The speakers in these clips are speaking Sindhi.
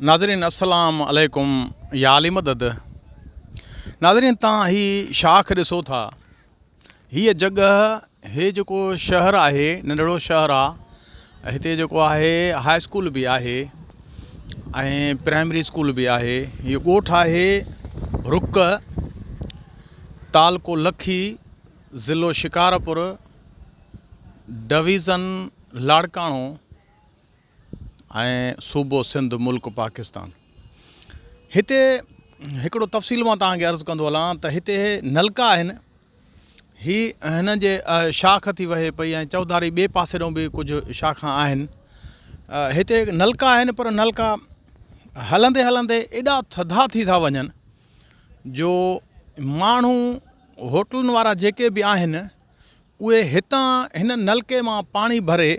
ناظرين السلام عليڪم يا علي مدد ناظرين تان هي شاخ ڏسو ٿا هيء جڳهه هي جيڪو شهر آهي ننڍڙو شهر آ هتي جيڪو آهي هاء اسڪول به آهي ۽ پرائمري اسڪول به آهي هي ڳوٺ آهي رڪ تعلقو لکي ضلعو شڪارپور ڊويزن لاڙڪاڻو ۽ صوبو سنڌ ملڪ پاڪستان. هتي هڪڙو تفصيل مان توهان کي عرض ڪندو هلان ته هتي نلڪا آهن هي هن جي شاخ ٿي وهي پئي ۽ چوڌاري ٻئي پاسي ڏانهن به ڪجهه شاخان آهن هتي نلڪا آهن پر نلڪا هلندي هلندي ايڏا ٿڌا ٿي ٿا وڃن جو ماڻهو هوٽلن وارا جيڪي به آهن اهي هتان هن نلڪي مان پاڻي ڀري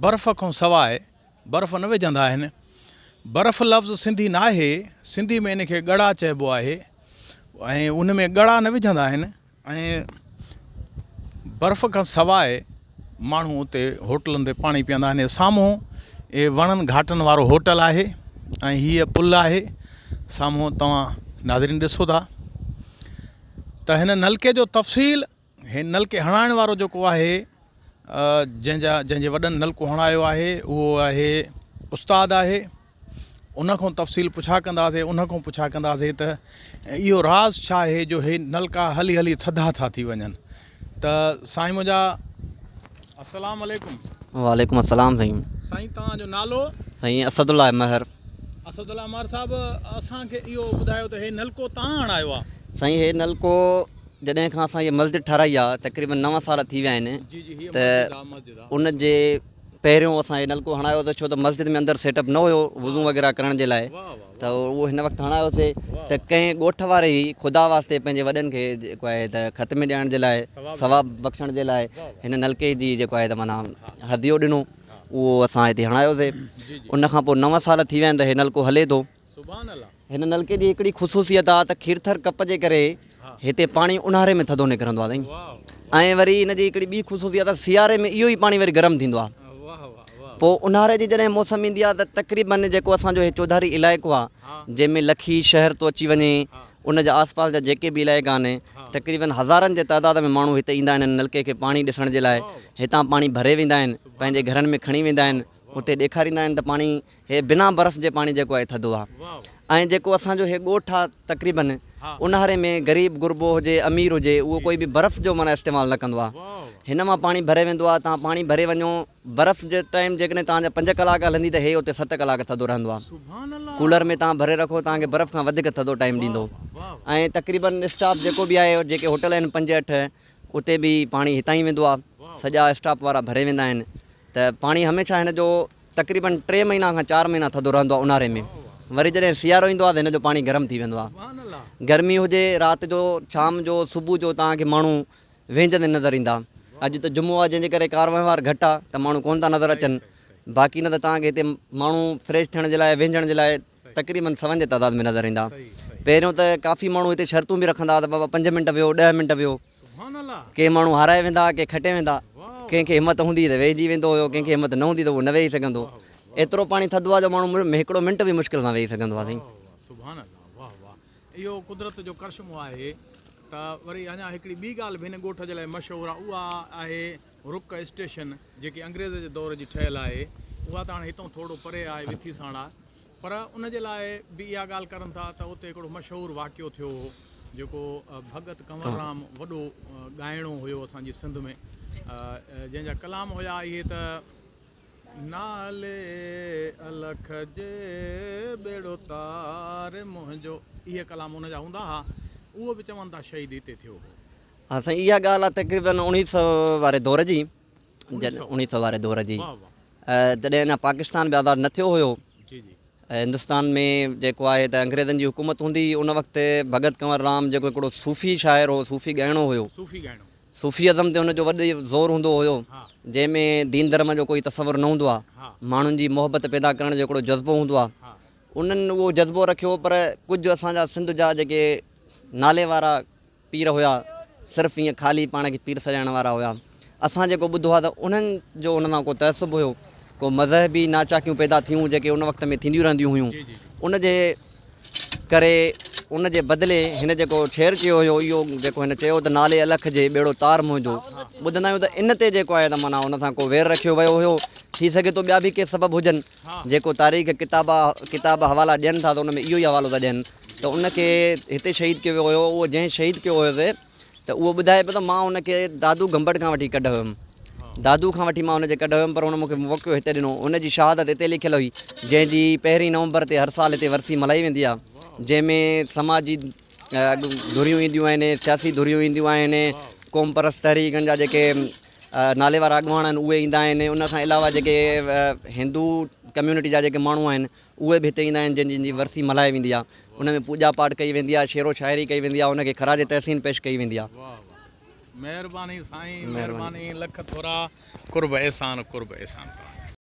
برف کان سواء برف نه وجهندا آهن. برف لفظ سنڌي ناهي، سنڌي ۾ ان کي ڳڙا چئبو آهي ۽ ان ۾ ڳڙا نه وجهندا آهن ۽ برف کان سواء ماڻهو اتي هوٽلن تي پاڻي پيئندا آهن. سامهون اهي وڻن گهاٽن وارو هوٽل آهي ۽ هيء پل آهي سامهون توهان ناظرين ڏسو ٿا ته هن نلڪي جو تفصيل هي نلڪي هڻائڻ وارو جيڪو آهي جنهن جا جنهن جي وڏن نلڪو هڻايو آهي اهو آهي استاد آهي ان کان تفصيل پڇا ڪنداسي ان کان پڇا ڪنداسي ته اهو راز ڇا آهي جو هي نلڪا هلي هلي ٿڌا ٿا ٿي وڃن ته سائين منهنجا السلام عليڪم. وعليڪم السلام سائين. سائين توهان جو نالو؟ سائين اسد الله مهر. اسد الله مهر صاحب اسان کي اهو ٻڌايو ته هي نلڪو توهان هڻايو آهي؟ سائين هي نلڪو جڏهن کان اسان هيء مسجد ٺهرائي آهي تقريبن نو سال ٿي ويا آهن ته ان جي پهريون اسان هي نلڪو هڻايو ته ڇو ته مسجد ۾ اندر سيٽ اپ نه هيو وضو وغيره ڪرڻ جي لاء ته اهو هن وقت هڻايوسي ته ڪنهن ڳوٺ واري ئي خدا واسطي پنهنجي وڏن کي جيڪو آهي ته ختمي ڏيڻ جي لاء ثواب بخشڻ جي لاء هن نلڪي جي جيڪو آهي ته معنيٰ هديو ڏنو اهو اسان هتي هڻايوسي ان کان پوء نو سال ٿي ويا آهن ته هي نلڪو هلي ٿو. هن نلڪي جي هڪڙي خصوصيت آ ته کيرٿر ڪپ جي ڪري هتي پاڻي اونهاري ۾ ٿڌو نڪرندو آ سائين ۽ وري هن جي هڪڙي ٻي خصوصيت آ سياري ۾ اهو ئي پاڻي وري گرم ٿيندو آ پوء اونهاري جي جڏهن موسم ايندي آ ته تقريبن جيڪو اسان جو هي چوڌاري علائقو آ جنهن ۾ لکي شهر ٿو اچي وڃي ان جا آس پاس جا جيڪي به علائقا آهن تقريبن هزارن جي تعداد ۾ ماڻهو هتي ايندا آهن هن نلڪي کي پاڻي ڏسڻ جي لاء هتان پاڻي ڀري ويندا آهن پنهنجي گهرن ۾ کڻي ويندا آهن اتي ڏيکاريندا آهن ته پاڻي هي بنا برف جي پاڻي جيڪو آهي ٿڌو آهي ۽ جيڪو اسان جو هي ڳوٺ آهي تقريبن اونهاري ۾ غريب غربو هجي امير هجي اهو ڪوئي به برف جو معنيٰ استعمال نه ڪندو آهي هن مان پاڻي ڀري ويندو آهي تان پاڻي ڀري وڃو برف جي ٽائيم جيڪڏهن تان جا پنج ڪلاڪ هلندي ته هي اتي ست ڪلاڪ ٿڌو رهندو آهي ڪولر ۾ تان ڀري رکو تان کي برف کان وڌيڪ ٿڌو ٽائيم ڏيندو ۽ تقريبن اسٽاف جيڪو به آهي جيڪي هوٽل آهن پنج اٺ اتي به پاڻي هتان ئي ويندو آهي سڄا اسٽاف وارا ڀري ويندا آهن ته پاڻي هميشه هن جو تقريبن ٽي مهينا کان چار مهينا ٿڌو رهندو آهي اونهاري ۾ وري جڏهن سيارو ايندو آهي ته هن جو پاڻي گرم ٿي ويندو آهي گرمي هجي رات جو شام جو صبح جو توهان کي ماڻهو وهنجندي نظر ايندا اڄ ته جمعو آهي جنهن جي ڪري ڪار وهنوار گهٽ آهي ته ماڻهو ڪونه ٿا نظر اچن باقي نه ته توهان کي هتي ماڻهو فريش ٿيڻ جي لاء وهنجڻ جي لاء تقريبن سون جي تعداد ۾ نظر ايندا. پهريون ته ڪافي ماڻهو هتي شرطون به رکندا ها ته بابا پنج منٽ ويهو ڏهه منٽ ويهو. ڪي ماڻهو هارائي ويندا ها ڪي کٽي ويندا. ڪنهن کي همت هوندي ته ويهجي ويندو هيو ڪنهن کي همت نه هوندي ته اهو نه ويهي سگهندو. ايترو پاڻي ٿڌو آهي جو ماڻهو هڪڙو منٽ به مشڪل سان ويهي سگهندو آهي سائين. سبحان الله واه واه اهو قدرت جو ڪرشمو آهي ته وري اڃا هڪڙي ٻي ڳالهه به هن ڳوٺ جي لاء مشهور آهي اها آهي رڪ اسٽيشن جيڪي انگريز جي دور جي ٺهيل آهي اها ته هاڻي هتئون ٿورڙو پري آهي وٿي ساڻ آهي پر ان جي لاء به اها ڳالهه ڪرن ٿا ته اتي هڪڙو مشهور واقعو ٿيو هو جيڪو ڀڳت ڪنور رام وڏو ڳائڻو هيو اسان جي سنڌ ۾ جنهن جا ڪلام هيا اهي ته. نالي الک جي ٻيڙو تار منهنجو اهي ڪلام ان جا هوندا ها اهو به چون ٿا شهيد هتي ٿيو هو. ها سائين اها ڳالهه آهي تقريبن اوڻيهه سو واري دور جي جڏهن اوڻيهه سو واري دور جي تڏهن اڃا پاڪستان به آزاد نه ٿيو هيو هندستان ۾ جيڪو آهي ته انگريزن جي حڪومت هوندي هئي ان وقت ڀڳت ڪنور رام جيڪو هڪڙو صوفي شاعر هو صوفي ڳائڻو هيو صوفي ازم تي هن جو وڏو زور هوندو هيو جنهن ۾ دين ڌرم جو ڪوئي تصور نه هوندو آهي ماڻهن جي محبت پيدا ڪرڻ جو هڪڙو جذبو هوندو آهي انهن اهو جذبو رکيو پر ڪجهه اسان جا سنڌ جا جيڪي نالي وارا پير هيا صرف ائين خالي پاڻ کي پير سڏائڻ وارا هيا. اسان جيڪو ٻڌو آهي ته انهن جو ان سان ڪو تعصب هيو، ڪو مذهبي ناچاڪيون پيدا ٿيون جيڪي ان وقت ۾ ٿينديون رهنديون هيون. ان جي ڪري ان جي بدلي هن جيڪو شعر چيو هيو اهو جيڪو هن چيو ته نالي الک جي ٻيڙو تار منهنجو ٻڌندا آهيون ته ان تي جيڪو آهي ته معنيٰ ان سان ڪو وير رکيو ويو هيو ٿي سگهي ٿو ٻيا به ڪي سبب هجن جيڪو تاريخ ڪتابا ڪتاب حوالا ڏين ٿا ته ان ۾ اهو ئي حوالو ٿا ڏين ته ان کي هتي شهيد ڪيو ويو هيو اهو جنهن شهيد ڪيو هيو سي ته اهو ٻڌائي پيو ته مان ان کي دادو گمبٽ کان وٺي ڪڍ هيم. دادو کان وٺي مان ان جي ڪڍ هيم پر هن مون کي موقعو هتي ڏنو. ان جي شهادت هتي لکيل هئي جنهن جي پهرين نومبر تي هر سال هتي ورسي ملهائي ويندي آهي جنهن ۾ سماجي ڌريون اينديون آهن، سياسي ڌريون اينديون آهن، قومپرست تحريڪن جا جيڪي نالي وارا اڳواڻ آهن اهي ايندا آهن ان کان علاوه جيڪي هندو ڪميونٽي جا جيڪي ماڻهو آهن اهي به هتي ايندا آهن جن جن جي ورسي ملهائي ويندي آهي ان ۾ پوڄا پاٺ ڪئي ويندي آهي شعر و شاعري ڪئي ويندي آهي ان کي خراج تحسين پيش ڪئي ويندي آهي. واه واه مهرباني سائين مهرباني لک ٿورا قرب احسان قرب احسان.